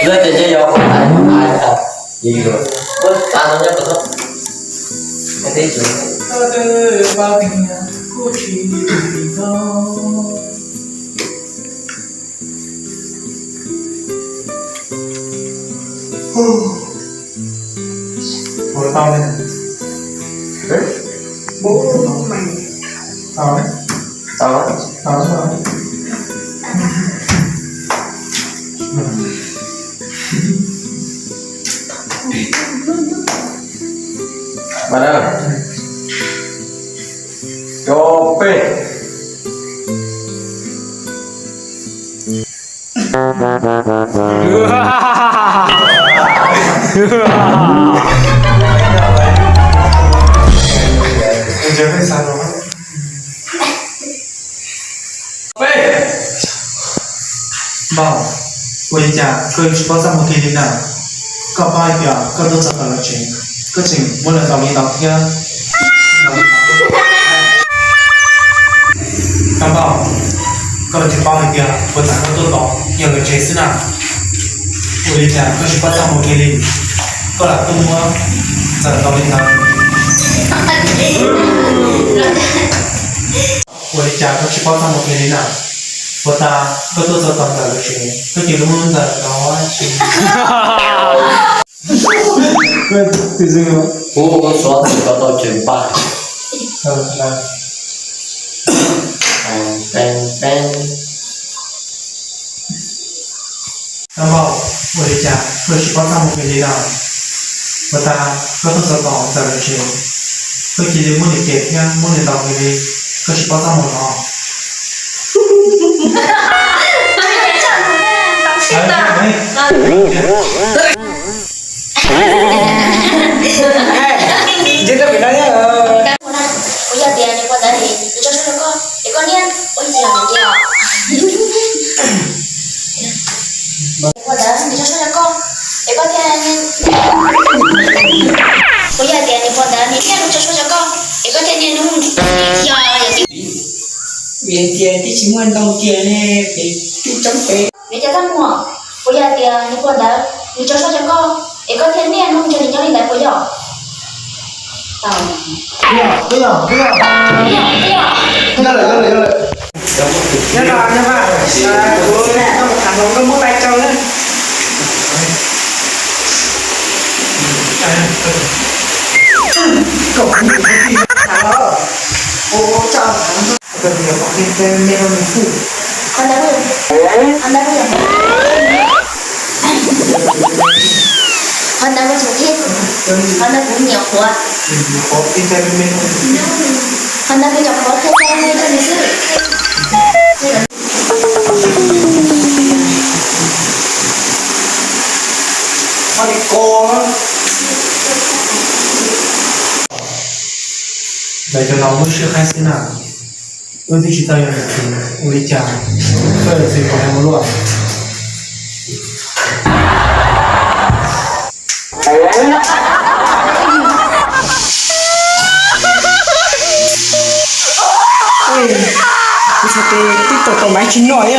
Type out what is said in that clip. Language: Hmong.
Lawv tias nyob yog ua tais ua tais tas, ces yuav ua tas no nyob kom txog. Ua tau li. Ua tau li. Tau. Tau. Ba na. Cov peb. Peb. Npauj, ua li cas koj yuav tsis paub txaj muag kiag li na? Koj paub hais tias koj tuaj txog tom lawv tsev, koj tseem muab lawv ntaus li ntaus thiab. Koj Npauj, koj tsis paub hais tias puas tas koj tuaj tod yog lawv tsev xwb na? Ua li cas koj tsis paub txaj muag kiag li, koj lam tuaj muab ntxawm ntaus li ntawd. Ua li cas koj tsis paub txaj muag kiag li na? Puas tas koj tuaj txog tom ntawm lawv tsev, koj cia li muab ntxawm ntaus tsis. Kuv ua xov xwm rau tau tseem pab. Peeb peeb. Npauj, ua li cas koj tsis paub txaj muag kiag li na? Puas tas koj tuaj txog tom ntawm lawv tsev, koj cia li muab nws piam thiab muab nws ntaus kiag li, koj tsis paub txaj muag los? Kuv yog tias nws puas ntawd nws tso suab rau koj es koj niaj ua tsis yog nws tiag. Nws puas ntawd nws tso suab rau koj es koj thiaj, kuv yog tias nws puas ntawd nws niaj hnub tso suab rau koj es koj thiaj niaj hnub yog yog tias, vim tias twb tsis muaj ntau tiag ne, pem cub coob pem. Vim tias txaj muag, kuv yog tias nws puas ntawd nws tso suab rau koj es koj thiaj niaj hnub nrog nws nyob li ntawd puas yog? Nyob lawm, nyob lawm, nyob lawm. Nyob lawm, nyob lawm. Kuv tau tham hluas nkauj muab pais rau na. Koj kuv tham los. Ua tsa tham. Koj tias pom tej me me no nws xwb. Qhov ntawd, qhov ntawd kuv, qhov ntawd kuv tsis qhia, qhov ntawd kuv nyuam qhuav, qhov ntawd kuv nyuam qhuav qhia rau nws xwb. Ntawm cov no muaj siab qhaib xwb na. Wb twb tsis tau yog niam txiv, ua li cas koj yuav txiv kom hais ua luaj? Kuv txhais tes twb tau tau maiv tsis noj.